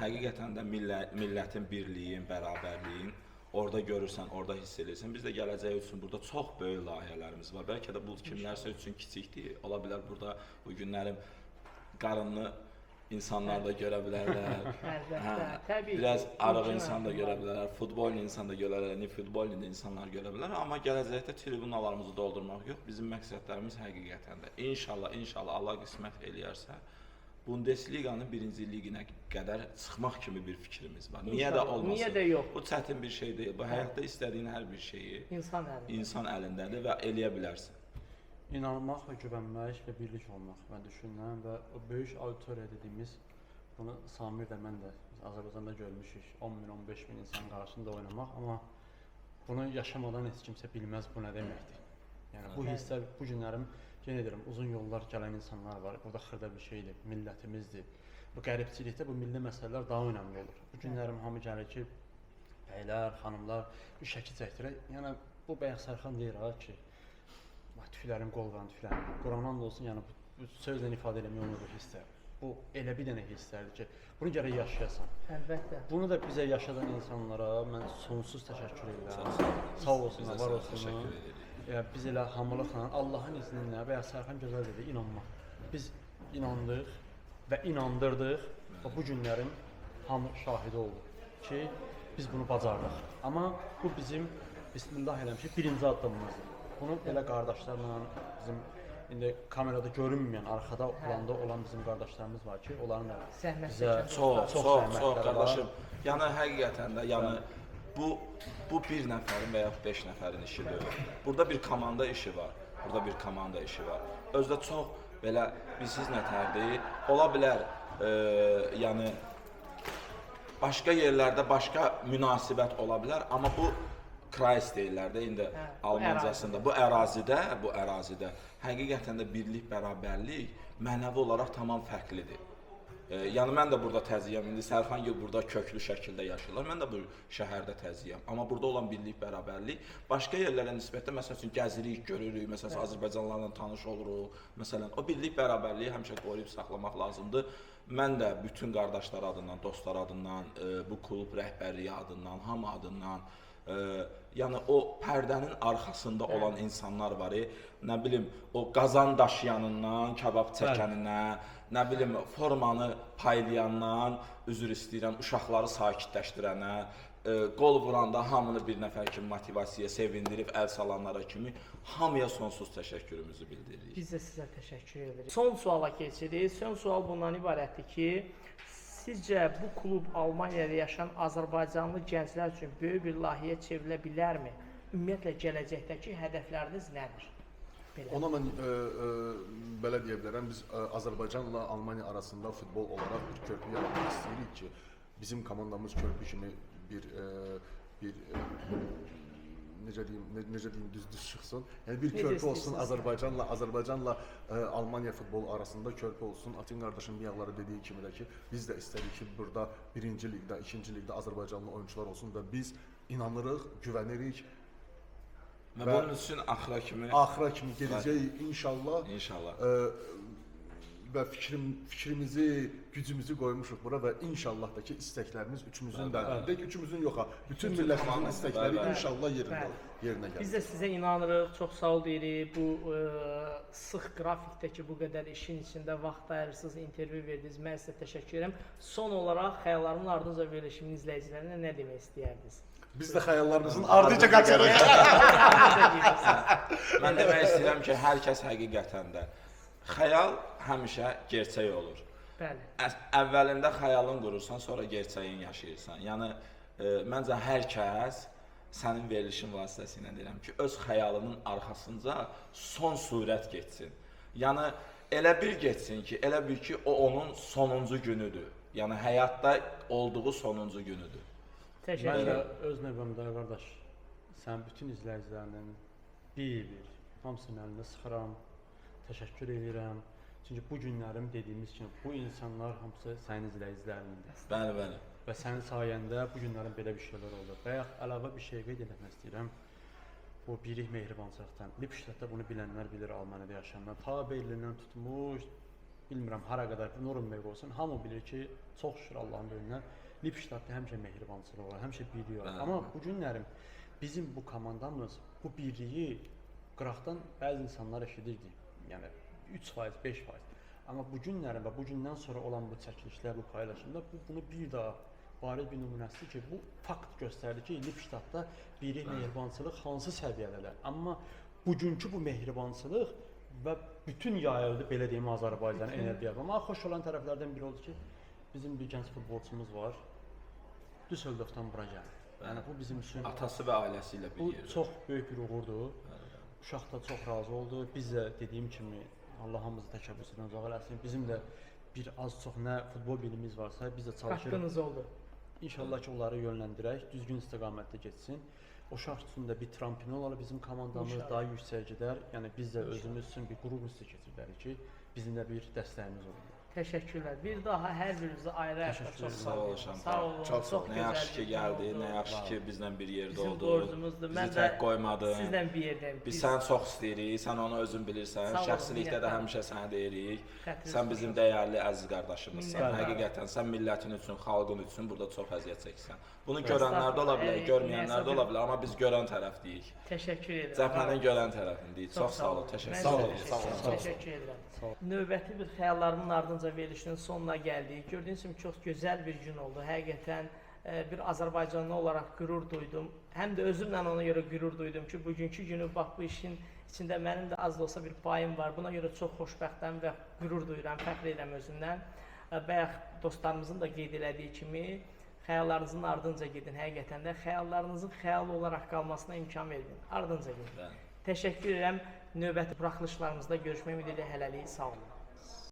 Həqiqətən də millətin birliyin, bərabərliyin orada görürsən, orada hiss edirsən. Biz də gələcək üçün burada çox böyük layihələrimiz var. Bəlkə də bu kimlərsə üçün kiçikdir. Ola bilər burada bu günlərim qarınını insanlar da görə bilərlər. Əlbəttə, təbii ki. Biraz arıq insan da görə bilərlər, futbollu insan da görə bilərlər, ne futbollu da insanlar görə bilər, amma gələcəkdə tribunalarımızı doldurmaq yox, bizim məqsədlərimiz həqiqətən də inşallah, inşallah Allah qismət eləyərsə Bundesliqanın birinci liqinə qədər çıxmaq kimi bir fikrimiz var. Niyə də olmasın? Niyə də yox? Bu çətin bir şey deyil. Bu həyatda istədiyin hər bir şeyi İnsan əlindədir. İnsan əlindədir və eləyə bilərsən. İnanmaq və güvənmək və birlik olmaq mən düşünürəm və o böyük auditoriya dediyimiz, bunu Samir də mən də Azərbaycanda görmüşük, 10 min, 15 min insan qarşısında oynamaq, amma bunu yaşamadan heç kimsə bilməz bu nə deməkdir. Yəni bu hisslər, bu günlərim, yenə deyirəm, uzun yollar gələn insanlar var, burada xırda bir şeydir, millətimizdir. Bu qəribçilikdə bu milli məsələlər daha önəmli olur. Bu günlərim hamı gəlir ki, bəylər, xanımlar bir şəkil çəkdirək. Yəni bu bayaq Sərxan deyir ha ki, tüylərim qol vuran tüylərim. Qurandan da olsun, yəni bu sözlə ifadə eləmək olmur bu hisslər. Bu elə bir dənə hisslərdir ki, bunu gərək yaşayasan. Əlbəttə. Bunu da bizə yaşadan insanlara mən sonsuz təşəkkür edirəm. Sağ olsunlar, var olsunlar. Ya, biz elə hamılıqla, Allahın izni ilə, və ya Sərxan gözəl dedi, inanmaq. Biz inandıq və inandırdıq və bu günlərin hamı şahidi oldu ki, biz bunu bacardıq. Amma bu bizim, bismillah eləmişik, birinci addımımızdır. Bunu elə qardaşlarla, bizim indi kamerada görünməyən, arxada planda olan bizim qardaşlarımız var ki, onların da bizə çox, çox, çox qardaşım. Yəni həqiqətən də, yəni bu bir nəfərin və yaxud 5 nəfərin işi deyil. Burada bir komanda işi var. Burada bir komanda işi var. Özdə çox belə bilsiz nətərdir. Ola bilər, yəni başqa yerlərdə başqa münasibət ola bilər, amma bu Kreis deyirlər də indi Almancasında. Bu ərazidə həqiqətən də birlik, bərabərlik mənəvi olaraq tamam fərqlidir. Yəni mən də burada təziyəm, indi Sərxangil burada köklü şəkildə yaşayırlar, mən də bu şəhərdə təziyəm. Amma burada olan birlik, bərabərlik başqa yerlərə nisbətdə, məsəl üçün gəzirik, görürük, məsəl üçün Azərbaycanlılarla tanış oluruq. Məsələn, o birlik, bərabərliyi həmişə qoruyub saxlamaq lazımdır. Mən də bütün qardaşlar adından, dostlar adından, bu klub rəhbərliyi adından, hamı adından, yəni o pərdənin arxasında olan insanlar var, nə bilim, o qazan daşıyanından, kebab çəkəninə, nə bilim, formanı paylayandan, üzr istəyirəm, uşaqları sakitləşdirənə, qol vuranda hamını bir nəfər kimi motivasiyaya sevindirib, əl salanlara kimi hamıya sonsuz təşəkkürümüzü bildiririk. Biz də sizə təşəkkür edirik. Son suala keçirik. Son sual bundan ibarətdir ki, sizcə bu klub Almaniyada yaşayan Azərbaycanlı gənclər üçün böyük bir layihəyə çevrilə bilərmi? Ümumiyyətlə, gələcəkdəki hədəfləriniz nədir? Belə. Ona mən belə deyə bilərəm, biz Azərbaycanla Almaniya arasında futbol olaraq bir körpü yaratmaq istəyirik ki, bizim komandamız körpü kimi bir necə deyim, düz çıxsın. Yəni bir körpü olsun Azərbaycanla Almaniya futbolu arasında körpü olsun. Atin qardaşım bir yağları dediyi kimi də ki, biz də istərik ki, burada birinci liqdə, ikinci liqdə Azərbaycanlı oyunçular olsun və biz inanırıq, güvənirik. Və bunun üçün axıra kimi gedəcəyik inşallah. İnşallah. Və fikrimizi, gücümüzü qoymuşuq bura və inşallah da ki, istəklərimiz üçümüzün də, deyək üçümüzün yox ha, bütün millətimizin istəkləri inşallah yerinə gəlir. Biz də sizə inanırıq, çox sağ ol deyirik. Bu sıx qrafikdəki bu qədər işin içində vaxt ayırırsınız, intervyu verdiniz. Mən sizə təşəkkür edirəm. Son olaraq xəyallarımın ardınca verilişimin izləyicilərinə nə demək istəyərdiniz? Biz də xəyallarımızın ardınca qaçırıq. Mən demək istəyirəm ki, hər kəs həqiqətən də xəyal həmişə gerçək olur. Bəli. Əvvəlində xəyalın qurursan, sonra gerçəyin yaşayırsan. Yəni, məncə hər kəs sənin verilişin vasitəsilə deyirəm ki, öz xəyalının arxasınca son sürət getsin. Yəni, elə bir getsin ki, elə bil ki, o onun sonuncu günüdür. Yəni, həyatda olduğu sonuncu günüdür. Təşəkkür Mən də edirəm. öz növbəmdə, qardaş, sən bütün izləyicilərinin bir-bir hamısının əlində sıxıram, təşəkkür edirəm. Çünki bu günlərim dediyimiz kimi bu insanlar hamısı sənin izləyicilərindir. Bəli, bəli. Və sənin sayəndə bu günlərin belə bir şeylər oldu. Bayaq əlavə bir şey qeyd etmək istəyirəm. Bu birlik mehribançılıqdan. Lipştatda bunu bilənlər bilir, Almaniyada yaşayanlar. Ta Berlindən tutmuş, bilmirəm hara qədər Nuremberg olsun, hamı bilir ki, çox şükür Allahın böyüyündən Lipştatda həmişə mehribançılıq var, həmişə birlik var. Amma bu günlərim bizim bu komandamız bu birliyi qıraqdan bəzi insanlar eşidirdi. Yəni 3%, 5%. Amma bu günlərin və bu gündən sonra olan bu çəkilişlər, bu paylaşımlar bu bunu bir daha bariz bir nümunəsidir ki, bu fakt göstərdi ki, Lipştatda biri mehribançılıq hansı səviyyədədir. Amma bugünkü bu mehribançılıq və bütün yayıldı belə deyim Azərbaycana enerjiyə. Amma xoş olan tərəflərdən biri oldu ki, bizim bir gənc futbolçumuz var. Düsseldorfdan bura gəldi. Yəni bu bizim üçün Atası və ailəsi ilə bir bu yerdə. çox böyük bir uğurdur. Uşaq da çox razı oldu. Biz də dediyim kimi Allah hamımızı təkəbbüsündən uzaq eləsin. Bizim də bir az çox nə futbol bilimimiz varsa biz də çalışırıq. Haqqınız oldu. İnşallah ki, onları yönləndirək, düzgün istiqamətdə getsin. O uşaq üçün də bir tramplin olar bizim komandamız İnşallah. daha yüksəyə gedər. Yəni biz də özümüz üçün bir qürur hissi keçirərik ki, bizim də bir dəstəyimiz olur. Təşəkkürlər. Bir daha hər birinizə ayrı-ayrı Təşəkkür çox edirəm. sağ olun. Sağ olun. Çox sağ ol. Çox Nə gözəl yaxşı ki bir gün gəldi, oldu. nə yaxşı ki bizlə bir yerdə Bizim oldu. borcumuzdur. Bizi Mən də tək qoymadın. Sizlə bir yerdəyim. Biz səni çox istəyirik, sən onu özün bilirsən. Sağ olun, Şəxsilikdə də minnətdaram. həmişə səni deyirik. Xətriniz Sən bizim dəyərli əziz qardaşımızsan. Minnətdaram. Həqiqətən sən millətin üçün, xalqın üçün burada çox əziyyət çəksən. Bunu görənlər də ola bilər, Estağfurullah. görməyənlər də ola bilər, amma biz görən tərəfdəyik. Təşəkkür edirəm. Cəbhənin görən tərəfindəyik. Çox sağ olun, təşəkkür Mən sağ sizə olun. təşəkkür Sağ olun. Təşəkkür edirəm. Növbəti bir xəyallarımın ardınca verilişinin sonuna gəldik. Gördüyünüz kimi çox gözəl bir gün oldu. Həqiqətən bir Azərbaycanlı olaraq qürur duydum. Həm də özümlə ona görə qürur duydum ki, bugünkü günü bax bu işin içində mənim də az da olsa bir payım var. Buna görə çox xoşbəxtəm və qürur duyuram, fəxr edirəm özümdən. Bayaq dostlarımızın da qeyd elədiyi kimi xəyallarınızın ardınca gedin. Həqiqətən də xəyallarınızın xəyal olaraq qalmasına imkan verməyin. Ardınca gedin. Bəli. Təşəkkür edirəm. Növbəti buraxılışlarımızda görüşmək ümidi ilə hələlik sağ olun.